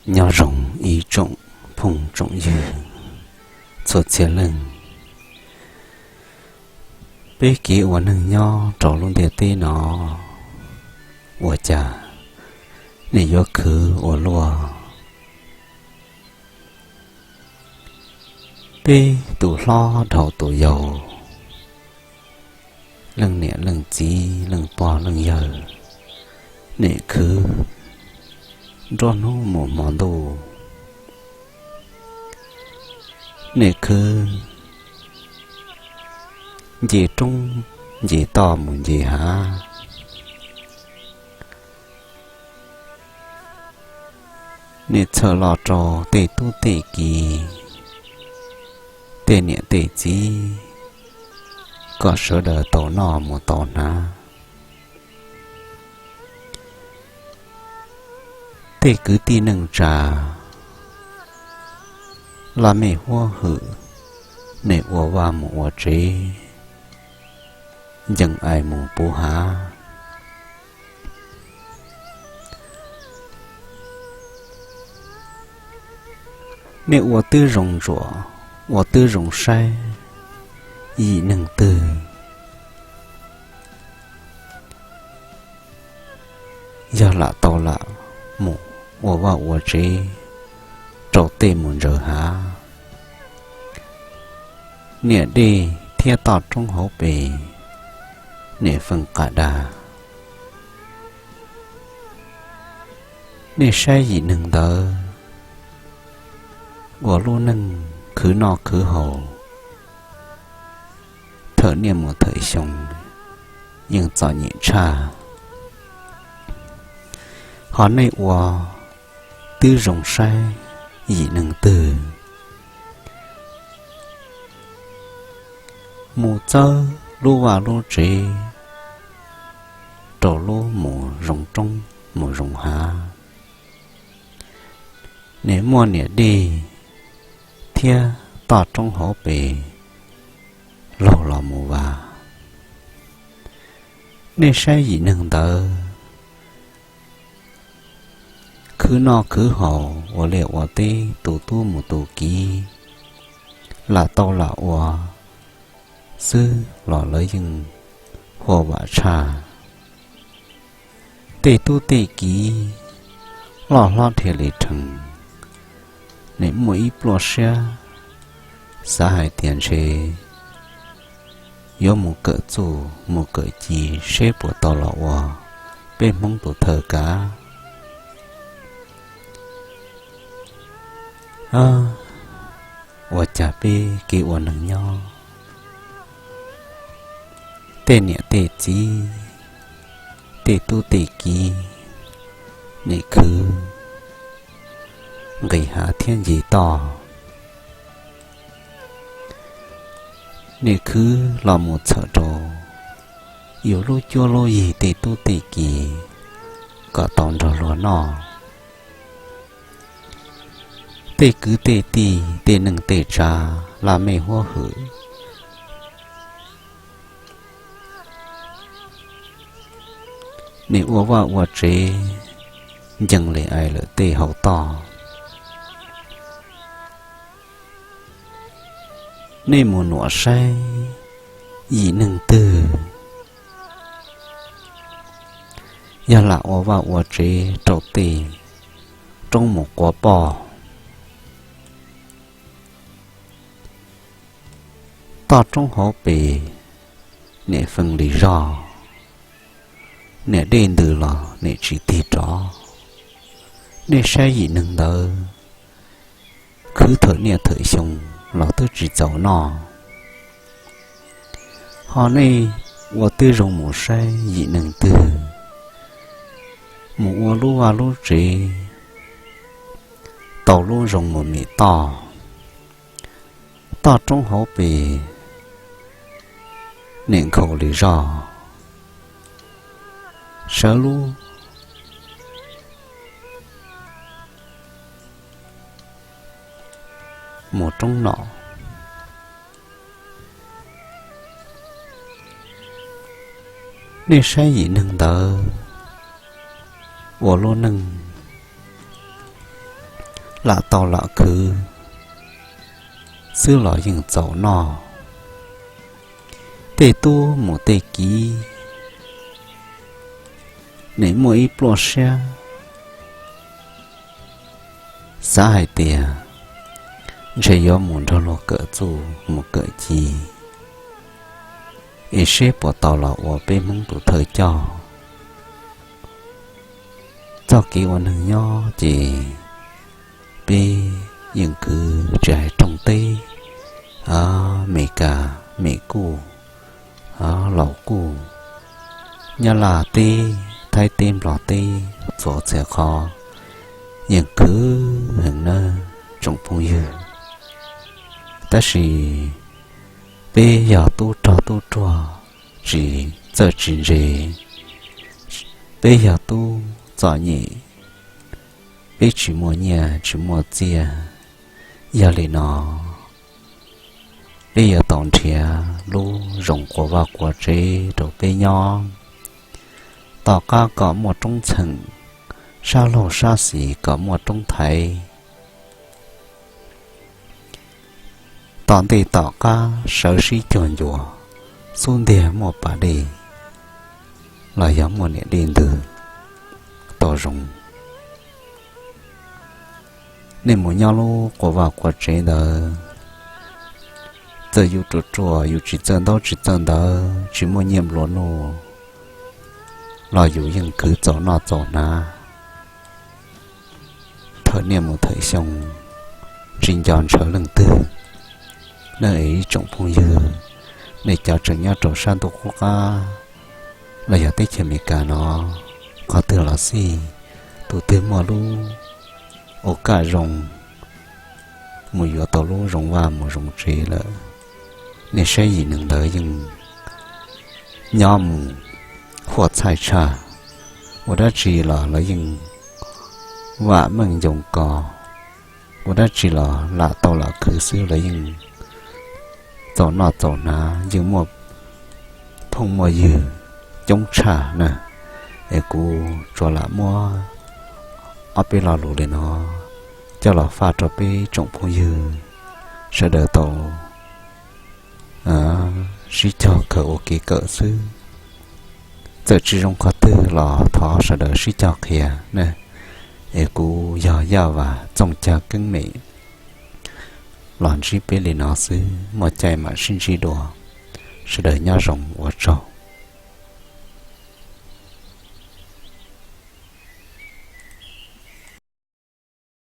Nyob zoo ib tsoom phooj tsoom ywg txhua txhia leej. Peb kev ua neeg nyob rau lub ntiaj teb no, ua cas nej yuav khwv ua luaj? Peb tus hlob dhau tus yau, leej niam leej txiv leej pog leej yawg, nej khwv nruab hnub mus hmo ntuj, nej khwv nce roob nce toj mus nce hav. Nej txhawj loj rau tej tub tej ki, tej niam tej txiv, kom sawv daws tau noj mus tau hnav. Tej kwv tij neej tsa, laj mej huab hwm, nej ua vaj mus ua tsev, ncees ais mus puv hav. Nej ua twb zoo ntsuam, ua twb zoo saib, yim neeg twg yog lam tau lam mus ua vaj ua tsev rau tej mus ntsaws hav, niam dej thiab toj roob hauv pes, nej feem qas dag. Nej saib yim neeg ntawd ua lub neej khwv noj khwv haus, thawm niaj mus thawm xyoo yeej txom nyem tshaj. Ho nej ua twb zoo saib, yim neeg twg mus txawb lub vaj lub tsev rau lub mus zoo roob mus zoo hav, nej muaj niam dej thiab toj roob hauv pes laug los mus vas. Nej saib yim neeg ntawd khwv noj khwv haus ua liaj ua teb tu tub mus tu kiv, lam tau lam ua xwb los lawv yeej huaj vam tshaj. Tej tub tej kiv loj hlob dhia li rhees, nej muaj ib pluaj siab xav hais tias ntshe yuav mus kawm txuj mus kawm ci seb puas tau los ua peb Hmoob tus thawj kav. Ua cas peb kev ua neeg nyob, tej niam tej txiv, tej tub tej kiv, nej khwv nqis hav thiab nce toj, nej khwv los mus txhawm rau yus lub cuab lub yig tej tub tej kiv kom tau nrog luag noj. Tej kwv tej tij tej neej tej tsav laj mej huab hwm, nej ua vaj ua tsev ncees li ais lawm tej hauv toj. Nej mus nuam saib yim neeg twg yog lam ua vaj ua tsev rau tej roob mus quav poj, toj roob hauv pes, nej feej li zog, niam dej ntws los nej tsis tig rov. Nej saib yim neeg ntawd khwv thawm niaj thawm xyoo los twb tsis txaus noj. Ho nej ua twb zoo mus saib yim neeg twg mus ua lub vaj lub tsev tau lub zoo mus mim toj, toj roob hauv pes, nej nkhaus li zog, sawv lub mus roob no. Nej saib yim neeg ntawd ua lub neej lam tau lam khwv xwb los yeej txaus noj. Tej tub mus tej kiv nim muaj ib pluaj siab xav hais tias ntshe yuav mus nrog luag kawm txuj mus kawm ci, es seb puas tau los ua peb Hmoob tus thawj coj. Txoj kev ua neeg nyob ces peb yeej khwv tsis hais rooj teb, Amelikas, Mem Kuj, Laus Kuj, Nyab Laj teb, Thaib teb, Nplog teb, txhua txhia qhov yeej khwv heev nawb tsoom phooj ywg. Tab sis peb yog tub rog tub ruag, tsis txawj tsis ntse, peb yog tub txom nyem, peb tsis muaj nyiaj tsis muaj txiaj. Yog li no, peb yuav tau nrhiav lub zoo quas vaj quas tsev rau peb nyob, tom qab kom muaj roob txheem, sab laug sab xis kom muaj roob thaiv, tom ntej tom qab sawv sib cuag ncua, xub ntiag muaj pas dej los yog muaj niam dej ntws tau zoo. Nej mus nyob lub quas vaj quas tsev ntawd, txawm yus ruam ruam, yus tsis txawj ntaub tsis txawj ntawv, tsis muaj nyiaj nplua nuj los yus yeej khwv txaus noj txaus hnav thawm niaj mus thawm xyoo, tsis nco ntshaw leej twg. Nej ib tsoom phooj ywg, nej cov tseem nyob rau sab ntuj qub qab los yog teb chaws Amelikas no, qhov twg los xij, tus twg muaj lub ua kaj zoo mus yuav tau lub zoo vaj mus zoo tsev lawm, nej saib yim neeg ntawd yeej nyob mus huaj txhaij tshaj, ua dab tsi los lawv yeej vam meej ncoos kos, ua dab tsi los lam tau lam khwv xwb los yeej txaus noj txaus hnav, yeej muaj phooj muaj ywg coob tshaj na. Es kuv tsuas lam muab ob peb lo lus li no coj los faj rau peb tsoom phooj ywg sawv daws tau sib cog khaws ua kev kawm xwb. Txawm tsis zoo qhov twg los thov sawv daws sib cog qhia na. Es kuv yog Yaj Vas Txooj Cag Keeb Mem los ntsib peb li no xwb, muaj caij mam sib ntsib dua. Sawv daws nyob zoo, ua tsaug.